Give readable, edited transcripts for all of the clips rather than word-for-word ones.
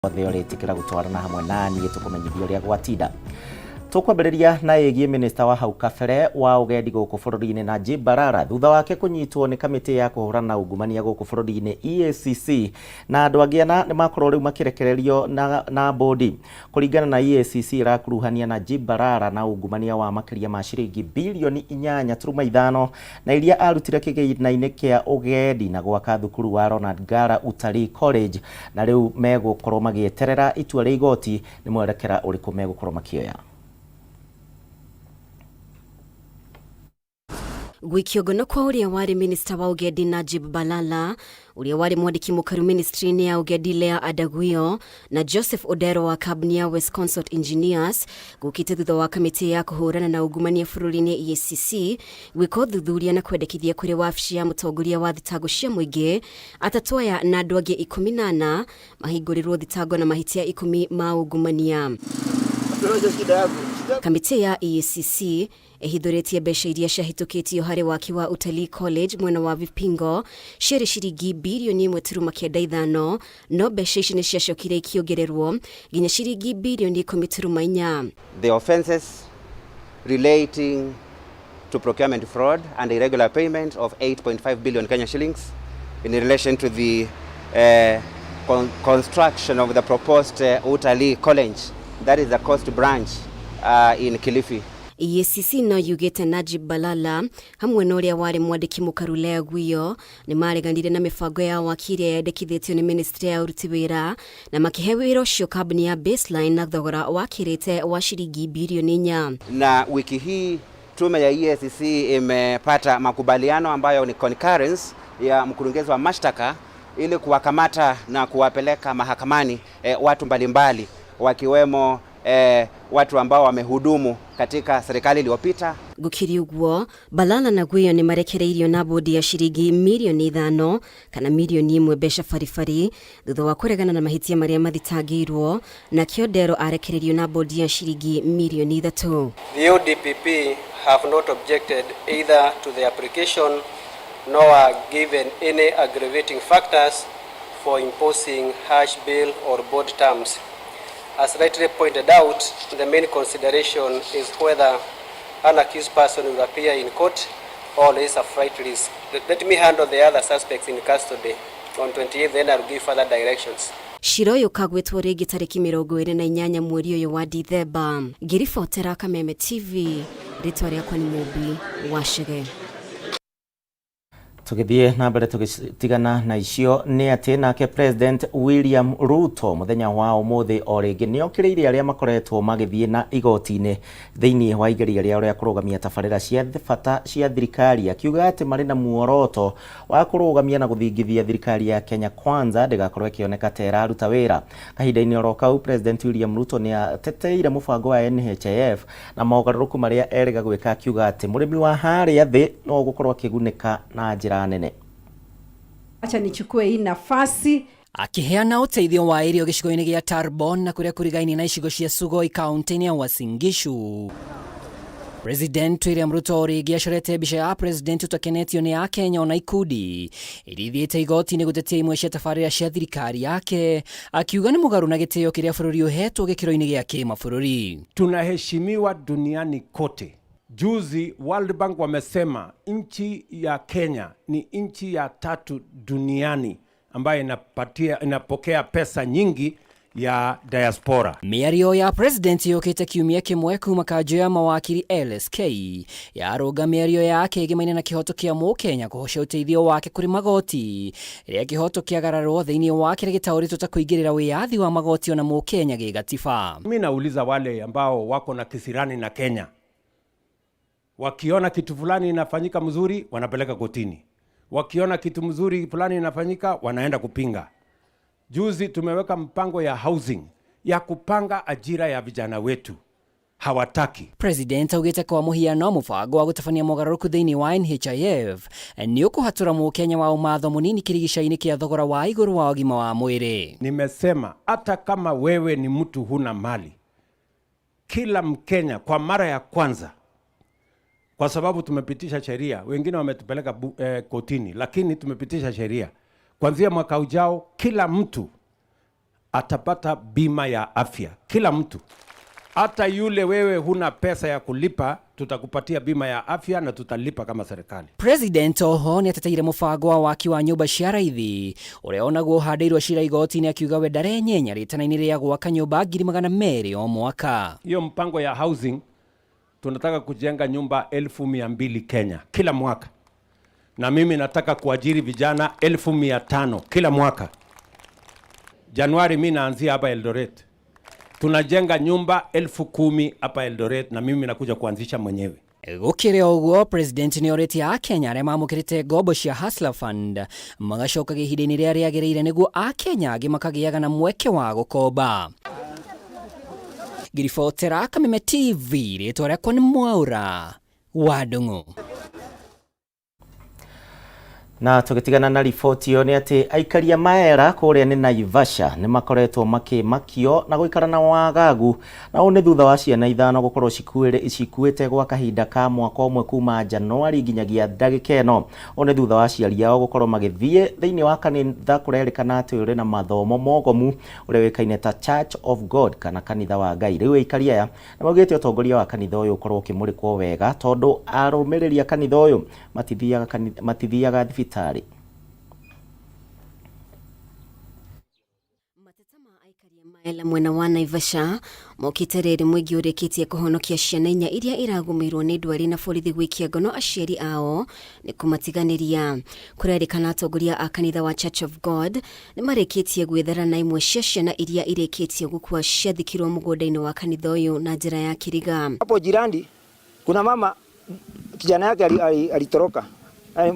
Othe ũrĩtĩkĩra gũtwarana hamwe na niĩ tũkũmenyithia ũrĩa gwatinda. Tũkwambĩrĩria na ĩgiĩ minista wa hau kabere wa ũgendi gũkũ bũrũri-inĩ Najib Balala thutha wake kũnyitwo nĩ kamĩtĩ ya kũhũrana na ungumania gũkũ bũrũri-inĩ EACC na andũ angĩ ana nĩ makorwo rĩu makĩrekererio na bodi. Kũringana na EACC ĩrakuruhania Najib Balala na ungumania wa makĩria ma ciringi bilioni 8.5 na iria arutire kĩgĩna-inĩ kĩa ũgendi na gwaka thukuru wa Ronald Ngala Utalii College, na rĩu megũkorwo magĩeterera itua rĩa igoti nĩ mwerekera ũrĩkũ megũkorwo makĩoya. Gwikio ngono kwa uria wari minista wa ugendi Najib Balala, uria wari mwandiki mukaru ministry-ini ya ugendi Lea Adaguio na Joseph Odero wa kambuni ya West Consort Engineers gukite thutha wa kamiti ya kuhurana na ungumania bũrũri-inĩ EACC gwika ũthuthuria na kwendekithia kũrĩ wabici ya mũtongoria wa thitango cia mũingĩ atatũ aya na andũ angĩ 14 mahingũrĩrwo thitango na mahĩtia 10 ma ungumania. Kamĩtĩ ya EACC ĩhithũrĩtie mbeca iria ciahĩtũkĩtio harĩ waki wa Utalii College mwena wa Vipingo ciarĩ ciringi bilioni 1.95, no mbeca ici nĩ ciacokire ikĩongererwo nginya ciringi bilioni 10.4. The offences relating to procurement fraud and irregular payment of 8.5 billion Kenya shillings in relation to the construction of the proposed Utalii College, that is the coast branch in Kilifi. EACC no yugĩte Najib Balala hamwe na ũrĩa warĩ mwandĩki mũkaru Lea Guio nĩ mareganire na mĩbango ya waki ĩrĩa yendekithĩtio nĩ ministry ya ũruti wĩra na makĩhe wĩra ũcio kambuni ya Baseline na thogora wakĩrĩte wa ciringi bilioni 4. Na wiki hii tume ya EACC imepata makubaliano ambayo ni concurrence ya mkurugenzi wa mashtaka ili kuwakamata na kuwapeleka mahakamani watu mbalimbali wakiwemo watu ambao wamehudumu katika serikali iliyopita. Gukiri uguo, Balala na Guio ni marekereirio na bodi ya ciringi milioni 5 kana milioni 1 mbeca baribari thutha wa kuregana na mahitia maria mathitangĩirwo, na Odero arekereirio na bodi ya ciringi milioni 3. The ODPP have not objected either to the application nor given any aggravating factors for imposing harsh bail or bond terms. As rightly pointed out, the main consideration is whether an accused person will appear in court or is a flight risk. Let me handle the other suspects in custody on 28th, then I'll give further directions. Cira ũyũ ũkagwetwo rĩngĩ tarĩki 28 mweri ũyũ wa Dithemba. Ngĩribotera Kameme TV, rĩtwa rĩakwa nĩ Mũmbi wa Chege. Tũgĩthiĩ na mbere tũgĩtigana na icio nĩ atĩ nake President William Ruto mũthenya wa ũmũthĩ o rĩngĩ nĩ okĩrĩire arĩa makoretwo magĩthiĩ na igoti-inĩ thĩinĩ wa igeria rĩao rĩa kũrũgamia tabarĩra cia bata cia thirikari, akiuga atĩ marĩ na muoroto wa kũrũgamia na gũthingithia thirikari ya Kenya Kwanza ndĩgakorwo ĩkĩoneka ta ĩraruta wĩra. Kahinda-inĩ oro kau, President William Ruto nĩ ateteire mũbango wa NHIF na mogarũrũku marĩa erĩga gwĩka, akiuga atĩ mũrĩmi wa harĩa thĩ no ũgũkorwo akĩgunĩka na njĩra nene. Acha nichukue hii nafasi Akiheana ũteithio wa irio gĩcigo-inĩ gĩa Tarbon na kũrĩa kũrigainie na icigo cia Sugoi kaunti-inĩ ya Uasin Gishu. President William Ruto rĩngĩ acorete mbica ya president ũtakenetio nĩ Akenya ona ikundi iria ithiĩte igoti-inĩ gũtetia imwe cia tabarĩra cia thirikari yake, akiuga nĩ mũgarũ na gĩtĩo kĩrĩa bũrũri ũhetwo gĩkĩro-inĩ gĩa kĩmabũrũri. Tunaheshimiwa duniani kote. Juzi World Bank wamesema nchi ya Kenya ni nchi ya tatu duniani ambayo inapokea pesa nyingi ya diaspora. Mĩario ya president yũkĩte kiumia kĩmwe kuma kanjũ ya mawakiri LSK yarũnga mĩario yake ĩgĩmaine na kĩhoto kĩa mũkenya kũhocia ũteithio wake kũrĩ magoti rĩrĩa kĩhoto kĩagararwo thĩinĩ wa kĩrĩa gĩtaũrĩtwo ta kũingĩrĩra wĩyathi wa magoti ona mũkenya gĩgatiba. Mi nauliza wale ambao wako na kisirani na Kenya, wakiona kitu fulani inafanyika mzuri wanapeleka kotini, wakiona kitu mzuri fulani inafanyika wanaenda kupinga. Juzi tumeweka mpango ya housing ya kupanga ajira ya vijana wetu, hawataki. President augĩte kwa mũhiano mũbango wa gũtabania mogarũrũku thĩinĩ wa NHIF nĩ ũkũhatũra mũkenya wa ũmatho mũnini kĩrigica-inĩ kĩa thogora wa igũrũ wa ũgima wa mwĩrĩ. Nimesema hata kama wewe ni mtu huna mali, kila Mkenya kwa mara ya kwanza, kwa sababu tumepitisha sheria, wengine wametupeleka kotini, lakini tumepitisha sheria kuanzia mwaka ujao kila mtu atapata bima ya afya, kila mtu. Hata yule wewe huna pesa ya kulipa, tutakupatia bima ya afya na tutalipa kama serikali. President oho nĩateteire mũbango wa waki wa nyũmba cia raithi ũrĩa onaguo ũhandĩirwo cira igoti-inĩ akiuga we ndarenyenya rĩtana-inĩ rĩa gwaka nyũmba 200,000 o mwaka. Hiyo mpango ya housing tunataka kujenga nyumba 200,000 Kenya kila mwaka, na mimi nataka kuajiri vijana 500,000 kila mwaka. Januari mi naanzia hapa Eldoret, tunajenga nyumba 10,000 hapa Eldoret, na mimi nakuja kuanzisha mwenyewe. Gũkĩrĩ o ũguo, President nĩorĩtie Akenya arĩa mamũkĩrĩte ngombo cia Hustler Fund magacokaga ihinda-inĩ rĩrĩa rĩagĩrĩire nĩguo Akenya angĩ makagĩaga na mweke wa gũkomba. Ngiribotera Kameme TV, rĩtwa rĩakwa nĩ Mwaũra wa Ndung'u. Na tũgĩtigana na riboti ĩyo nĩ atĩ aikari a Maera kũrĩa nĩ Naivasha nĩ makoretwo makĩmakio na gũikara na wagagu, na ũũ nĩ thutha wa ciana 5 gũkorwo cikuĩte gwa kahinda ka mwaka ũmwe kuma Januari nginyagia ndagĩka ĩno. Ũũ nĩ thutha wa aciari ao gũkorwo magĩthiĩ thĩinĩ wa kanitha kũrerĩkana atĩ ũrĩ na mathomo mogomu ũrĩa ũĩkaine ta Church of God kana kanitha wa Ngai. Rĩu aikari aya nĩ maugĩte ũtongoria wa kanitha ũyũ ũkorwo ũkĩmũrĩkwo wega tondũ arũmĩrĩri a kanitha ũyũ matithiaga thibitarĩ. Mateta ma aikari a Maela mwena wa Naivasha mokĩte rĩrĩ mũingĩ ũrĩkĩtie kũhonokia ciana 4 iria iragũmĩirwo nĩ ndwari na borithi gwĩkia ngono aciari ao nĩ kũmatiganĩria. Kũrerĩkana atongoria a kanitha wa Church of God nĩ marĩkĩtie gwĩthara na imwe cia ciana iria irĩkĩtie gũkua ciathikirwo mũgũnda-inĩ wa kanitha ũyũ na njĩra ya kĩriga. Hapo jirani kuna mama kijana yake alitoroka,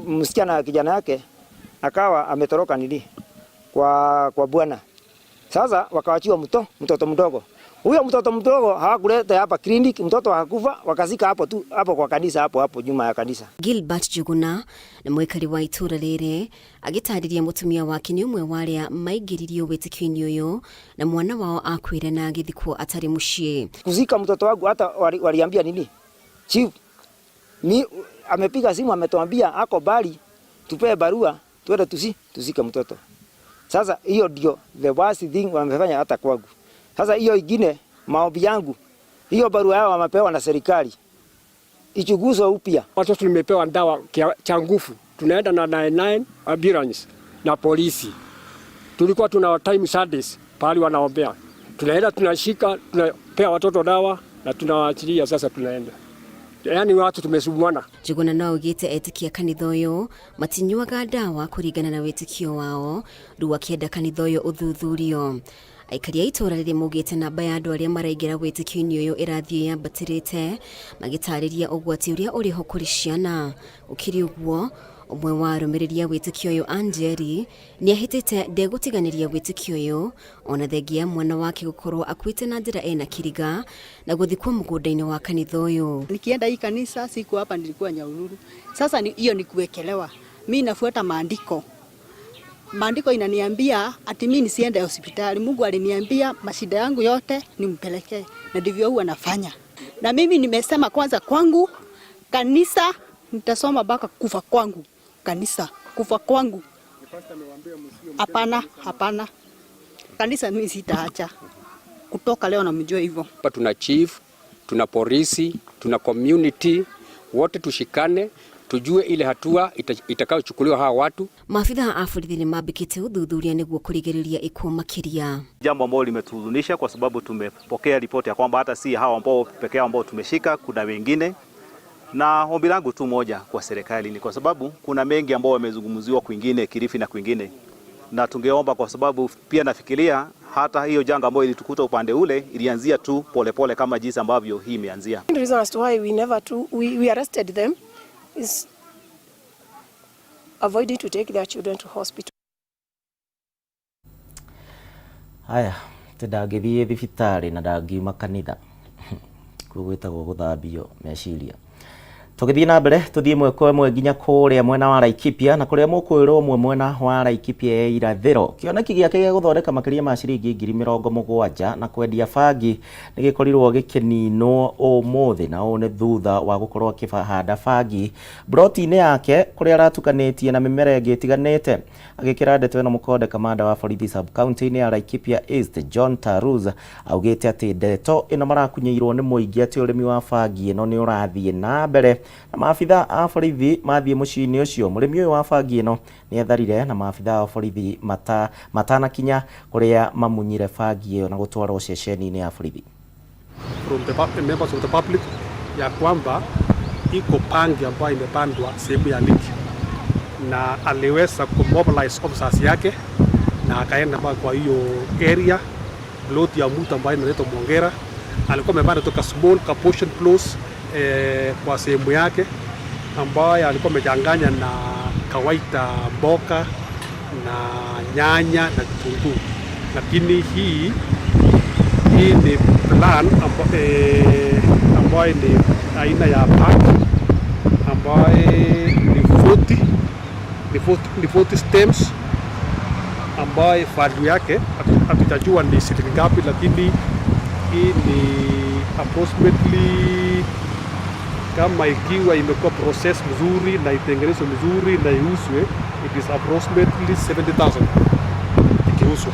msichana kijana yake akawa ametoroka nini kwa bwana. Sasa wakawachiwa mtoto mdogo. Huyo mtoto mdogo hawakuleta hapa clinic, mtoto hakufa, wakazika hapo tu, hapo kwa kanisa, hapo hapo nyuma ya kanisa. Gilbert Juguna na mwikari wa itura rĩrĩ agĩtarĩria mũtumia wake nĩ ũmwe wa arĩa maingĩririo wĩtĩkio-inĩ ũyũ na mwana wao akuire na agĩthikwo atarĩ mũciĩ. Kuzika mtoto wangu hata waliambia nini? Chief ni amepiga simu ametuambia ako bali tupee barua tuende tuzike mtoto. Sasa hiyo ndio the worst thing wamefanya hata kwangu. Sasa hiyo ingine maombi yangu, hiyo barua yao wamepewa na serikali ichunguzwe upya. Watoto nimepewa dawa cha nguvu, tunaenda na 99 ambulance na polisi. Tulikuwa tuna time Sundays pahali wanaombea, tunaenda tunashika, tunapea watoto dawa na tunawaachilia. Sasa tunaenda yani watu tumesumbuana. Njuguna no augite etikia kanitha ũyũ matinyuaga ndawa kũringana na wĩtĩkio wao, rĩu akĩenda kanitha ũyũ ũthuthurio. Aikari a itũra rĩrĩ maugĩte namba ya andũ arĩa maraingĩra wĩtĩkio-inĩ ũyũ ĩrathiĩ yambatĩrĩte, magĩtarĩria ũgwati ũrĩa ũrĩ ho kũrĩ ciana. Gũkĩrĩ ũguo, ũmwe wa arũmĩrĩri a wĩtĩkio ũyũ Anjeri nĩahĩtĩte ndegũtiganĩria wĩtĩkio ũyũ ona thengia ya mwana wake gũkorwo akuĩte na njĩra ena kĩriga na gũthikwo mũgũnda-inĩ wa kanitha ũyũ. Nikienda hii kanisa siku hapa nilikuwa Nyahururu. Sasa hiyo ni kuwekelewa. Mimi nafuata maandiko. Maandiko inaniambia ati mimi nisiende hospitali. Mungu aliniambia mashida yangu yote nimpelekee, na ndivyo huwa nafanya. Na mimi nimesema kwanza kwangu kanisa nitasoma mpaka kufa kwangu. Kanisa kufa kwangu. Hapana, hapana. Kanisa mimi sitaacha. Kutoka leo namjua hivyo. Hapa tuna chief, tuna polisi, tuna community, wote tushikane tujue ile hatua itakayochukuliwa hawa watu. Maafitha a borithi nĩ mambĩkĩte ũthuthuria nĩguo kũrigĩrĩria ikuũ makĩria. Jambo ambalo limetuhuzunisha kwa sababu tumepokea ripoti ya kwamba hata si hawa ambao pekee ambao tumeshika, kuna wengine. Na ombi langu tu moja kwa serikali ni kwa sababu kuna mengi ambao wamezungumziwa kwingine Kilifi na kwingine, na tungeomba kwa sababu pia nafikiria hata hiyo janga ambayo ilitukuta upande ule ilianzia tu polepole pole kama jinsi ambavyo hii imeanzia. The reason as to why we never to, we arrested them is avoiding to take their children to hospital. Haya, ndangĩthiĩ thibitarĩ na ndangiuma kanitha. Kũu gwĩtagwo gũthambio meciria. Tũgĩthiĩ na mbere tũthiĩ ĩmwe kwa ĩmwe nginya kũrĩa mwena wa Laikipia na kũrĩa mũkũĩrwo ũmwe mwena wa Laikipia ya irathĩro. Kĩoneki gĩake gĩa gũthondeka makĩria ma ciringi 70,000 na kwendia bangi nĩ gĩkorirwo gĩkĩninwo ũmũthĩ, na ũũ nĩ thutha wa gũkorwo akĩhanda bangi mburoti-inĩ yake kũrĩa aratukanĩtie na mĩmera ĩngĩ ĩtiganĩte. Agĩkĩra ndeto ĩno mũkonde kamanda wa borithi sub county-inĩ ya Laikipia East John Tarus augĩte atĩ ndeto ĩno marakunyĩirwo nĩ mũingĩ atĩ ũrĩmi wa bangi ĩno nĩ ũrathiĩ na mbere, na maabitha a borithi mathiĩ mũciĩ-inĩ ũcio mũrĩmi ũyũ wa bangi ĩno nĩ etharire na maabitha a borithi matanakinya kũrĩa mamunyire bangi ĩyo na gũtwarwo ceceni-inĩ ya borithi. From the members of the public ya kwamba iko bangi ambayo imepandwa sehemu ya Liki, na aliweza kumobilize officers yake na akaenda mpaka kwa hiyo area plot ya mtu ambaye inaitwa Mwongera. Alikuwa amepanda toka small portion plus kwa sehemu yake ambayo alikuwa amechanganya na kawaida mboga na nyanya na kitunguu, lakini hii ni plan ambayo ni aina ya pack ambayo ni 40 stems ambayo value yake hatujajua ni shilingi ngapi, lakini hii ni approximately kama ikiwa imekuwa process mzuri na itengenezwe mzuri na iuzwe, it is approximately 70,000 ikiuzwa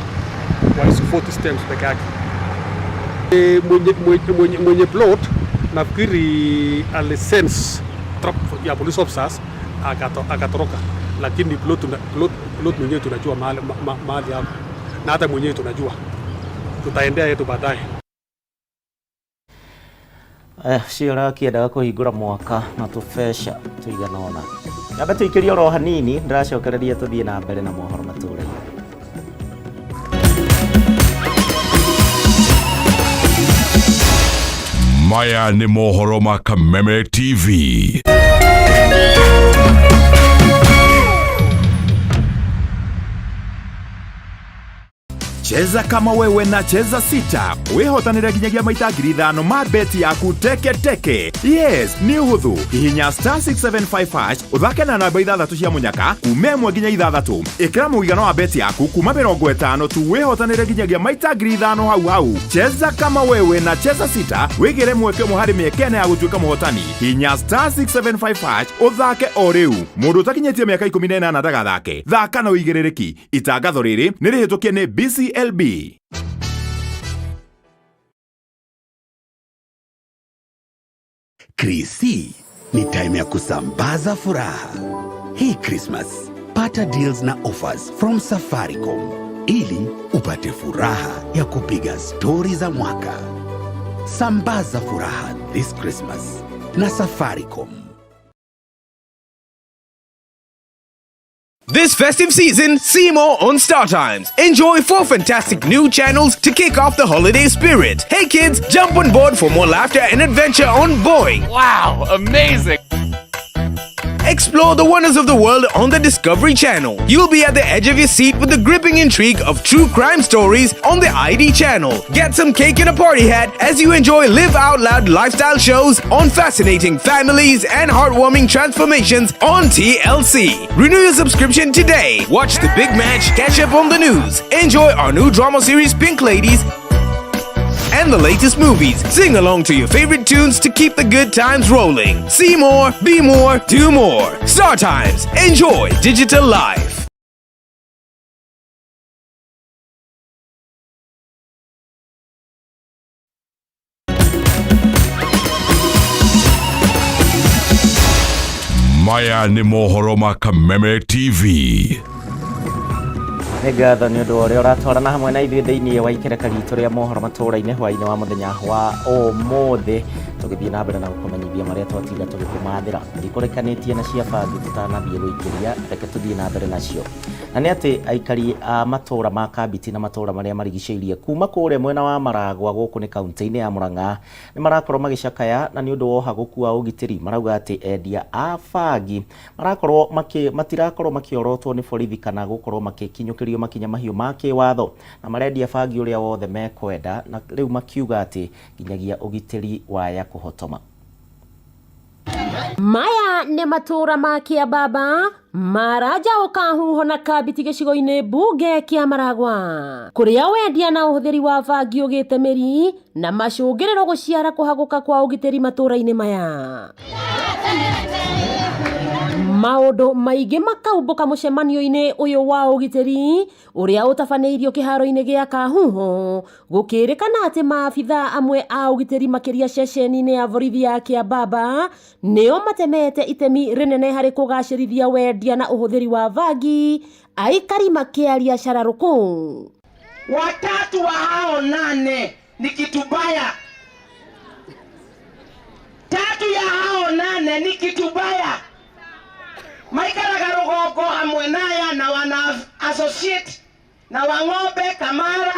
kwa hizo 40 stems peke yake. Mwenye plot nafikiri alisense trap ya police officers akatoroka, lakini plot mwenyewe tunajua mahali hapo, na hata mwenyewe tunajua, tutaendea yetu baadaye. Cio ũrakĩendaga kũhingũra mwaka na tũbeca tũigana ũna. Nyambe tũikĩrie oro hanini, ndĩracokereria tũthiĩ na mbere na mohoro matũũra-inĩ. Maya nĩ mohoro ma Kameme TV. Cheza kama wewe na Cheza Sita wihotanire nginyagia maita 5,000 ma beti yaku teke teke. Yes, nĩ ũhũthũ. Hihinya *675 hash ũthake na namba 6 cia mũnyaka kuma 1 nginya 6. Ĩkĩra mũigana wa beti yaku kuma 50 tu wihotanire nginyagia maita 5,000 hau hau. Cheza kama wewe na Cheza Sita wĩgĩre mweke ũmwe harĩ mĩeke ĩna ya gũtuĩka mũhotani. Hihinya *675 hash ũthake o rĩu. Mũndũ ũtakinyĩtie mĩaka 18 ndagathake. Thaka na ũigĩrĩrĩki. Itangatho rĩrĩ nĩ rĩhĩtũkie nĩ BCLB. Krisi ni time ya kusambaza furaha. Hii Christmas, pata deals na offers from Safaricom ili upate furaha ya kupiga stori za mwaka. Sambaza furaha this Christmas na Safaricom. This festive season, see more on StarTimes. Enjoy 4 fantastic new channels to kick off the holiday spirit. Hey kids, jump on board for more laughter and adventure on Boeing. Wow, amazing! Explore the wonders of the world on the Discovery Channel. You'll be at the edge of your seat with the gripping intrigue of true crime stories on the ID Channel. Get some cake and a party hat as you enjoy live out loud lifestyle shows on fascinating families and heartwarming transformations on TLC. Renew your subscription today. Watch the big match, catch up on the news. Enjoy our new drama series Pink Ladies and the latest movies. Sing along to your favorite tunes to keep the good times rolling. See more, be more, do more. Star Times. Enjoy digital life. Maya nĩ mohoro ma Kameme TV. Nĩ ngatho nĩ ũndũ wa ũrĩa ũratwarana hamwe na ithuĩ thĩinĩ wa ikereka ritũ rĩa mohoro matũũra-inĩ hwaĩ-inĩ wa mũthenya wa ũmũthĩ, tũgĩthiĩ na mbere na gũkũmenyithia marĩa twatinda tũgĩkũmathĩra. Ndikũrekanĩtie na cia bangi tũtanathiĩ gũikĩria, reke tũthiĩ na mbere nacio. Na nĩ atĩ aikari a matũũra ma Kambiti na matũũra marĩa marigicĩirie kuma kũrĩa mwena wa Maragwa gũkũ nĩ kaunti-inĩ ya Murang'a nĩ marakorwo magĩcakaya na nĩ ũndũ wa ũhagũku wa ũgitĩri. Marauga atĩ endia a bangi marakorwo matirakorwo makĩorotwo nĩ borithi kana gũkorwo magĩkinyũkĩrio makinya mahiũ ma kĩwatho, na marendia bangi ũrĩa wothe mekwenda, na rĩu makiuga atĩ nginyagia ũgitĩri waya kũhotoma. Maya nĩ matũũra ma Kĩambamba, Maraja Ũkahuho na Kambiti gĩcigo-inĩ mbunge kĩa Maragwa, kũrĩa wendia na ũhũthĩri wa bangi ũgĩte mĩri na macũngĩrĩro gũciara kũhagũka kwa ũgitĩri matũũra-inĩ maya. Maũndũ maingĩ makaumbũka mũcemanio-inĩ ũyũ wa ũgitĩri ũrĩa ũtabanĩirio kĩharo-inĩ gĩa Kahuho, gũkĩrĩkana atĩ maabithaa amwe a ũgitĩri makĩria ceceni-inĩ ya borithi ya Kĩambamba nĩo matemete itemi rĩnene harĩ kũgacĩrithia wendia na ũhũthĩri wa bangi, aikari makĩaria cararũkũ. Watatu wa hao nane ni kitu baya. Tatu ya hao nane ni kitu baya. Maikaraga rũgongo hamwe naya na wana associate na Wang'ombe, Kamara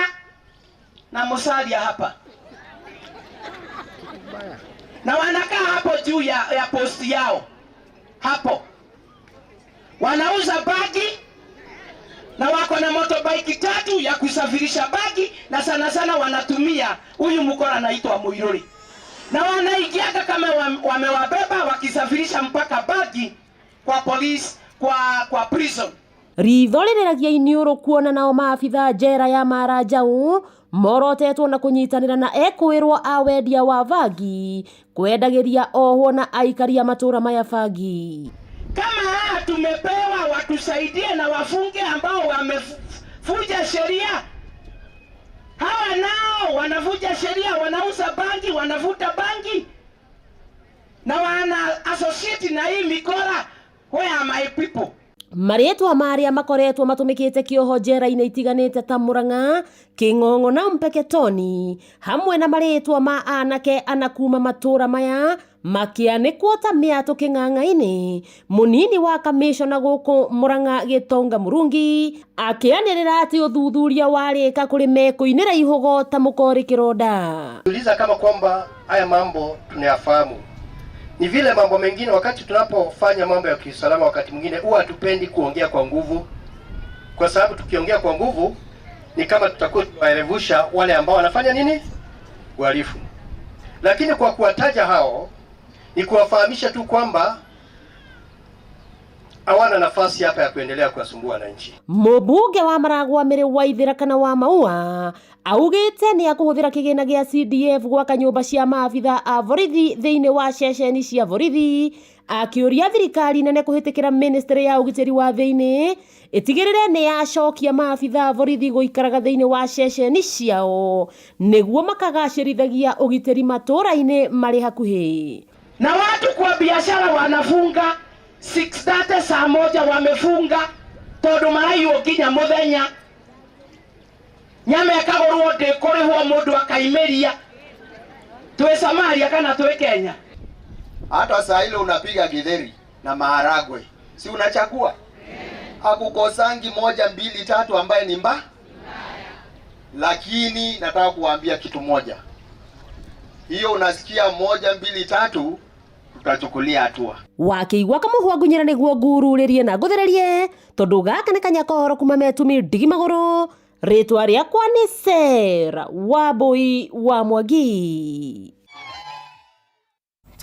na Musalia hapa, na wanakaa hapo juu ya posti yao hapo, wanauza bagi na wako na motorbike tatu ya kusafirisha bagi, na sana sana wanatumia huyu mkora anaitwa Muiruri, na wanaingiaga kama wamewabeba wakisafirisha mpaka bagi kwa police, kwa prison. Ritho rĩrĩragia iniũrũ kuona nao maabithaa njera ya Maranjau morotetwo na kũnyitanĩra na ekũĩrwo a wendia wa bangi kwendagĩria ohwo na aikari a matũũra maya bangi. Kama hawa tumepewa watusaidie na wafunge ambao wamevuja sheria. Hawa nao wanavuja sheria, wanauza bangi, wanavuta bangi na wana associate na hii mikora. Where are my people? Marĩtwa marĩa makoretwo matũmĩkĩte kĩoho njera-inĩ itiganĩte ta Murang'a, Kĩng'ong'o na Mpeketoni, hamwe na marĩtwa ma anake ana kuma matũra maya makĩanĩkwo ta mĩatũ kĩng'ang'a-inĩ. Mũnini wa kamishona gũkũ Murang'a Gĩtonga Mũrungi akĩanĩrĩra atĩ ũthuthuria warĩka kũrĩ mekũinĩra ihũgo ta mũkorĩ kĩronda. Uliza kama kwamba haya mambo tunayafahamu. Ni vile mambo mengine wakati tunapofanya mambo ya kiusalama, wakati mwingine huwa hatupendi kuongea kwa nguvu, kwa sababu tukiongea kwa nguvu ni kama tutakuwa tunawaerevusha wale ambao wanafanya nini, uhalifu. Lakini kwa kuwataja hao ni kuwafahamisha tu kwamba hawana nafasi hapa ya kuendelea kuwasumbua wananchi. Mũmbunge wa Maragwa Mĩrĩ Waithĩra kana wa Maua augĩte nĩ akũhũthĩra kĩgĩna gĩa CDF gwaka nyũmba cia maabithaa a borithi thĩinĩ wa ceceni cia borithi, akĩũria thirikari nene kũhĩtũkĩra ministry ya ũgitĩri wa thĩinĩ ĩtigĩrĩre nĩ yacokia maabithaa a borithi gũikaraga thĩinĩ wa ceceni ciao nĩguo makagacĩrithagia ũgitĩri matũũra-inĩ marĩ hakuhĩ. Na watu kwa biashara wanafunga 6:30 saa moja wamefunga tondu maraiywo nginya muthenya, nyama ĩkagũrwo ndĩkũrĩhwo mũndũ akaimeria. Twĩ Somalia kana twĩ Kenya? Hata saa ile unapiga githeri na maharagwe, si unachagua? Hakukosangi moja mbili tatu ambaye ni mbaya. Lakini nataka kuwaambia kitu moja, hiyo unasikia moja mbili tatu, tutachukulia hatua. Wakĩigua kamũhwa ngunyĩra nĩguo ngururĩrie na ngũthererie, tondũ gaka nĩ kanya kohoro kuma metumi ndigi magũrũ. Rĩtwa rĩakwa nĩ Sarah Wambui wa Mwangi.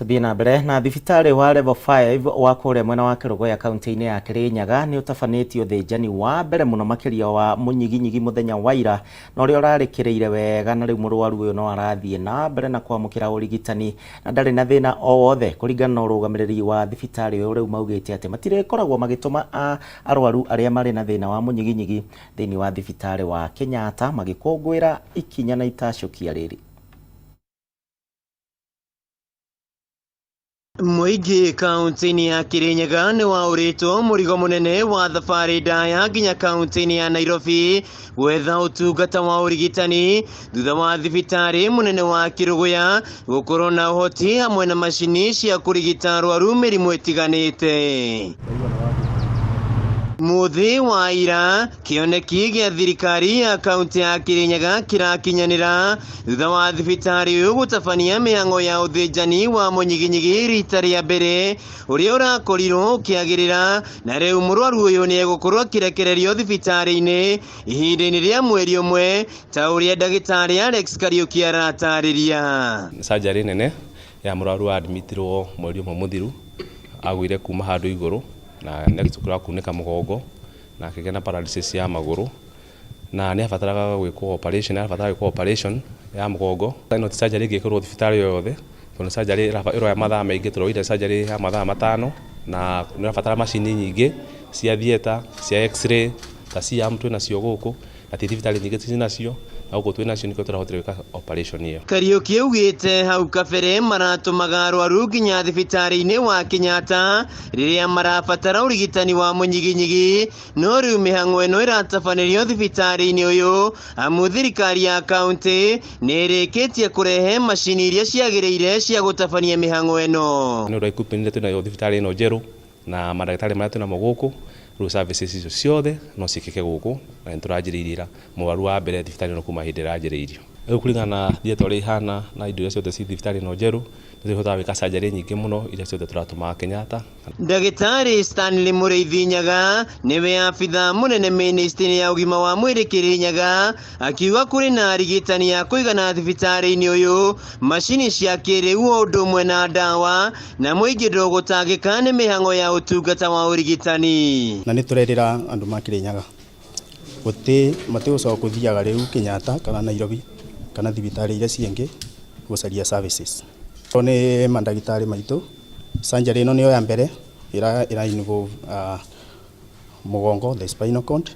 Tuthiĩ na mbere na thibitarĩ wa level 5 wa kũrĩa mwena wa Kĩrũgũya kaunti-inĩ ya Kĩrĩnyaga nĩ ũtabanĩtio ũthĩnjani wa mbere mũno makĩria wa mũnyiginyigi mũthenya wa ira, na ũrĩa ũrarĩkĩrĩire wega, na rĩu mũrwaru ũyũ no arathiĩ na mbere na kwamũkĩra ũrigitani na ndarĩ na thĩna o wothe. Kũringana na ũrũgamĩrĩri wa thibitarĩ ũyũ, rĩu maugĩte atĩ matirĩkoragwo magĩtũma arwaru arĩa marĩ na thĩna wa mũnyiginyigi thĩinĩ wa thibitarĩ wa Kenyatta, magĩkũngũĩra ikinya na itacũkia rĩrĩ. Mũingĩ kaunti-inĩ ya Kĩrĩnyaga nĩ waũrĩtwo mũrigo mũnene wa thabarĩ ndaya nginya kaunti-inĩ ya Nairobi gwetha ũtungata wa ũrigitani thutha wa thibitarĩ mũnene wa Kĩrũgũya gũkorwo na ũhoti hamwe na macini cia kũrigita arwaru mĩrimũ ĩtiganĩte. Mũthĩ wa ira kĩoneki gĩa thirikari ya kaunti ya Kĩrĩnyaga kĩrakinyanĩra thutha wa thibitarĩ ũyũ gũtabania mĩhang'o ya ũthĩnjani wa mũnyiginyigi rita rĩa mbere ũrĩa ũrakorirwo ũkĩagĩrĩra, na rĩu mũrwaru ũyũ nĩ egũkorwo akĩrekererio thibitarĩ-inĩ ihinda-inĩ rĩa mweri ũmwe ta ũrĩa ndagĩtarĩ Alex Kariũki aratarĩria. Surgery nene ya mũrwaru admitirwo mweri ũmwe mũthiru. Agũire kuma handũ igũrũ na nĩ agĩtukũra kunĩka mũgongo na akĩgĩa na paralysis ya magũrũ na nĩ abataraga gwĩkwo operation, abataraga gwĩkwo operation ya mũgongo. Ĩno ti surgery ĩngĩkĩrwo thibitarĩ o yothe tondũ nĩ surgery ĩroya mathaa maingĩ, tũroire surgery ya mathaa 5 na nĩ ũrabatara macini nyingĩ cia theatre, cia x-ray, ta C-arm twĩ nacio gũkũ na ti thibitarĩ nyingĩ ciĩ nacio, na gũkũ twĩ nacio nĩkĩo tũrahotire gwĩka operation ĩyo. Kariuki augĩte hau kabere maratũmaga arwaru nginya thibitarĩ-inĩ wa Kenyatta rĩrĩa marabatara ũrigitani wa mũnyiginyigi, no rĩu mĩhang'o ĩno ĩratabanĩrio thibitarĩ-inĩ ũyũ amu thirikari ya kaunti nĩ ĩrĩkĩtie kũrehe macini iria ciagĩrĩire cia gũtabania mĩhang'o ĩno. Nĩ ũndũ wa equipment iria twĩnayo thibitarĩ ĩno njerũ na mandagĩtarĩ marĩa twĩnamo gũkũ, rĩu services icio ciothe no ciĩkĩke gũkũ na nĩ tũranjĩrĩirie ira mũrwaru wa mbere thibitarĩ ĩno kuma hĩndĩ ĩranjĩrĩirio. Rĩu kũringana na theatre ũrĩa ihana na indo iria ciothe ci thibitarĩ ĩno njerũ, nĩ tũhotaga gwĩka surgery nyingĩ mũno iria ciothe tũratũmaga Kenyatta. Ndagĩtarĩ Stanley Mũrĩithi Nyaga nĩwe abithaa mũnene ministry ya ũgima wa mwĩrĩ Kĩrĩnyaga akiuga kũrĩ na arigitani a kũigana thibitarĩ-inĩ ũyũ, macini cia kĩrĩu o ũndũ ũmwe na ndawa, na mũingĩ ndũgũtangĩka nĩ mĩhang'o ya ũtungata wa ũrigitani. Na nĩ tũrerĩra andũ ma Kĩrĩnyaga gũtĩ matigũcoka kũthiaga rĩu Kenyatta kana Nairobi kana thibitarĩ iria ciĩngĩ gũcaria services. Nĩ mandagĩtarĩ maitũ, surgery ĩno nĩyo ya mbere ĩra involve mũgongo, the spinal cord,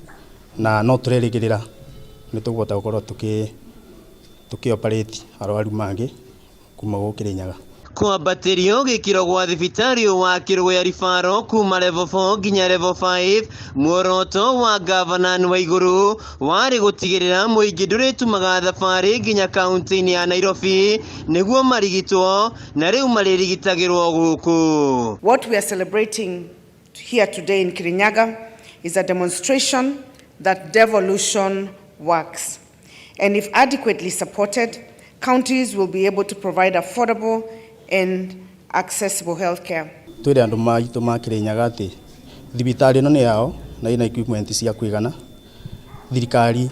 na no tũrerĩgĩrĩra nĩ tũkũhota gũkorwo tũkĩ operate arwaru mangĩ kuma gũkũ Kĩrĩnyaga. Kwambatĩrio gĩkĩro gwa thibitarĩ wa Kĩrũya Ribaro kuma level 4 nginya level 5, muoroto wa gavana Waiguru warĩ gũtigĩrĩra mũingĩ ndũrĩtumaga thabarĩ nginya kaunti-inĩ ya Nairobi nĩguo marigitwo, na rĩu marĩrigitagĩrwo gũkũ. What we are celebrating here today in Kirinyaga is a demonstration that devolution works, and if adequately supported, counties will be able to provide affordable and accessible healthcare. Twĩre andũ maitũ ma Kĩrĩnyaga atĩ thibitarĩ ĩno nĩ yao na ĩna equipment cia kũigana. Thirikari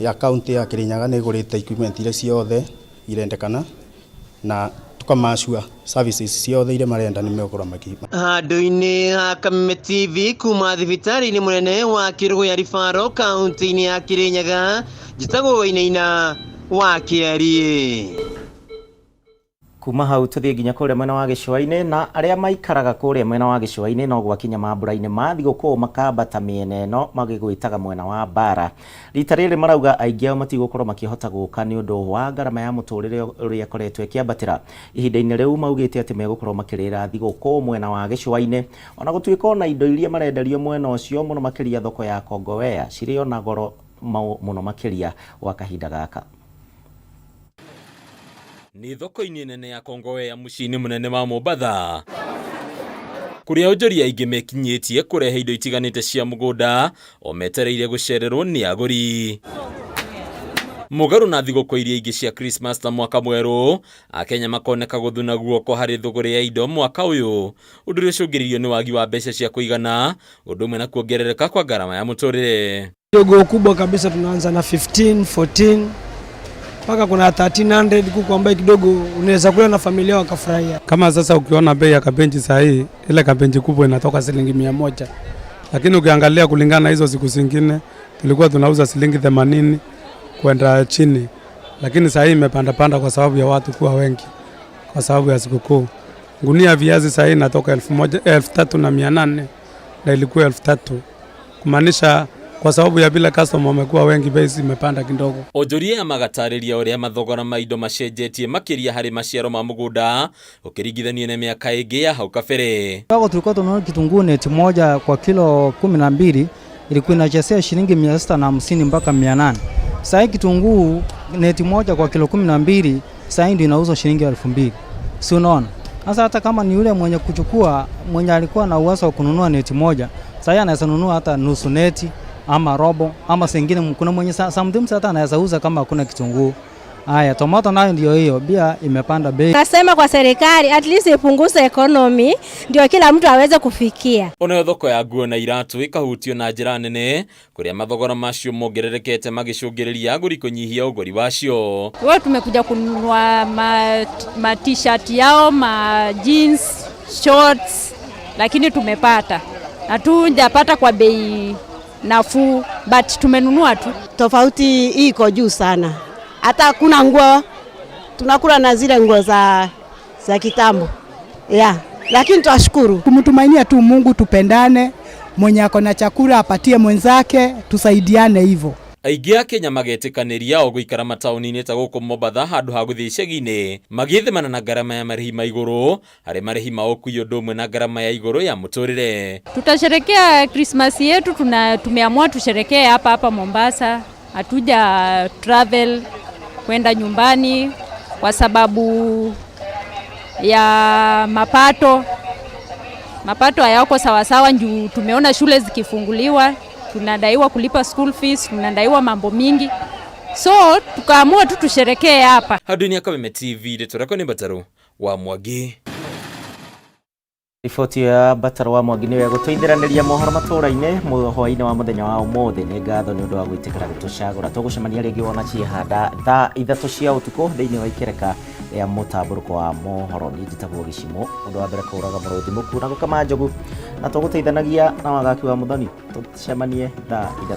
ya kaunti ya Kĩrĩnyaga nĩ ĩgũrĩte equipment iria ciothe irendekana na tukamacua services ciothe iria marenda nĩ megũkorwo maki. Handũ-inĩ ha Kameme TV kuma thibitarĩ-inĩ mũnene wa Kĩrũgũya Ribaro kaunti-inĩ ya Kĩrĩnyaga, njĩtagwo Wainaina wa Kĩariĩ. Kuma hau tũthiĩ nginya kũrĩa mwena wa gĩcũa-inĩ, na arĩa maikaraga kũrĩa mwena wa gĩcũa-inĩ no gwakinya mambura-inĩ ma thigũkũ makambata mĩena ĩno magĩgwĩtaga mwena wa bara. Rita rĩrĩ marauga aingĩ ao matigũkorwo makĩhota gũka nĩ ũndũ wa ngarama ya mũtũrĩre ũrĩa ĩkoretwo ĩkĩambatĩra. Ihinda-inĩ rĩu maugĩte atĩ megũkorwo makĩrĩra thigũkũ mwena wa gĩcũa-inĩ, ona gũtuĩka ona indo iria marenderio mwena ũcio mũno makĩria thoko ya Kongowea cirĩ ona goro mũno makĩria gwa kahinda gaka. Nĩ thoko-inĩ nene ya Kongowea mũciĩ-inĩ mũnene wa Mombatha, kũrĩa onjoria aingĩ mekinyĩtie kũrehe indo itiganĩte cia mũgũnda o metereire gũcererwo nĩ agũri. Mũgarũ na thigũkũ iria ingĩ cia Christmas na mwaka mwerũ, Akenya makoneka gũthuna guoko harĩ thũgũrĩ ya indo mwaka ũyũ, ũndũ ũrĩa ũcũngĩrĩirio nĩ wagi wa mbeca cia kũigana, ũndũ ũmwe na kuongerereka kwa ngarama ya mũtũrĩre. Jogoo kubwa kabisa tunaanza na 15, 14 mpaka kuna 1300 kuku ambaye kidogo unaweza kula na familia wakafurahia. Kama sasa ukiona bei ya kabenji saa hii, ile kabenji kubwa inatoka shilingi 100. Lakini ukiangalia kulingana na hizo siku zingine tulikuwa tunauza shilingi 80 kwenda chini. Lakini saa hii imepanda panda kwa sababu ya watu kuwa wengi, kwa sababu ya sikukuu. Gunia viazi saa hii inatoka 3,800 na ilikuwa 3,000. Kumaanisha kwa sababu ya bila customer wamekuwa wengi, bei zimepanda kidogo. Onjoria magatarĩria ũrĩa mathogora ma indo macenjetie makĩria harĩ maciaro ma mũgũnda ũkĩringithanio na mĩaka ĩngĩ ya hau kabere. Wako tulikuwa tunanunua kitunguu neti moja kwa kilo 12 ilikuwa inachezea shilingi 650 mpaka 800. Sasa hii kitunguu neti moja kwa kilo 12 sasa hii ndio inauzwa shilingi 2000. Si unaona? Sasa hata kama ni yule mwenye kuchukua, mwenye alikuwa na uwezo wa kununua neti moja, sasa yeye anaweza nunua hata nusu neti ama robo ama sengine. Kuna mwenye sometimes hata anaweza uza kama hakuna kitunguu. Haya, tomato nayo ndio hiyo, bia imepanda bei. Nasema kwa serikali at least ipunguze economy ndio kila mtu aweze kufikia. Onayo thoko ya nguo na iratu ikahutio na njĩra nene kuria mathogora macio mongererekete magicũngĩrĩria agũri kũnyihia ũgũri wacio. Wao tumekuja kununua ma t-shirt yao, ma jeans, shorts. lakini tumepata. Hatujapata kwa bei nafuu, but tumenunua tu. Tofauti hii iko juu sana, hata hakuna nguo, tunakula na zile nguo za kitambo, yeah. Lakini twashukuru kumtumainia tu Mungu, tupendane, mwenye ako na chakula apatie mwenzake, tusaidiane hivyo. Aingĩ a Kenya magetĩkanĩria o gũikara mataũni-inĩ ta gũkũ Mombatha handũ ha gũthiĩ icagi-inĩ magĩthemana na ngarama ya marĩhi ma igũrũ harĩ marĩhi ma ũkui ũndũ ũmwe na ngarama ya igũrũ ya mũtũrĩre. Tutasherekea Christmas yetu, tumeamua tusherekee hapa hapa Mombasa. Hatuja travel kwenda nyumbani kwa sababu ya mapato. Mapato hayako sawasawa, juu tumeona shule zikifunguliwa, tunadaiwa kulipa school fees, tunadaiwa mambo mingi, so tukaamua tu tusherekee hapa. Handũ-inĩ ya Kameme TV rĩtwa rĩakwa nĩ Mbatarũ wa Mwangi. Riboti ya Mbatarũ wa Mwangi nĩyo ĩgũtũithĩranĩria mohoro matũra-inĩ hwaĩ-inĩ wa mũthenya wa ũmũthĩ. Nĩ ngatho nĩ ũndũ wa gwĩtĩkĩra gũtũcagũra. Tũgũcemania rĩngĩ wona ciehanda thaa 3 cia ũtukũ thĩinĩ wa ikereka rĩa mũtambũrũko wa mohoro. Niĩ njĩtagwo Gĩcimo, ũndũ wa mbere kũũraga mũrũthi mũkuũ na gũkama njogu, na tũgũteithanagia na wagaki wa Mũthoni. Tũcemanie thaa 3.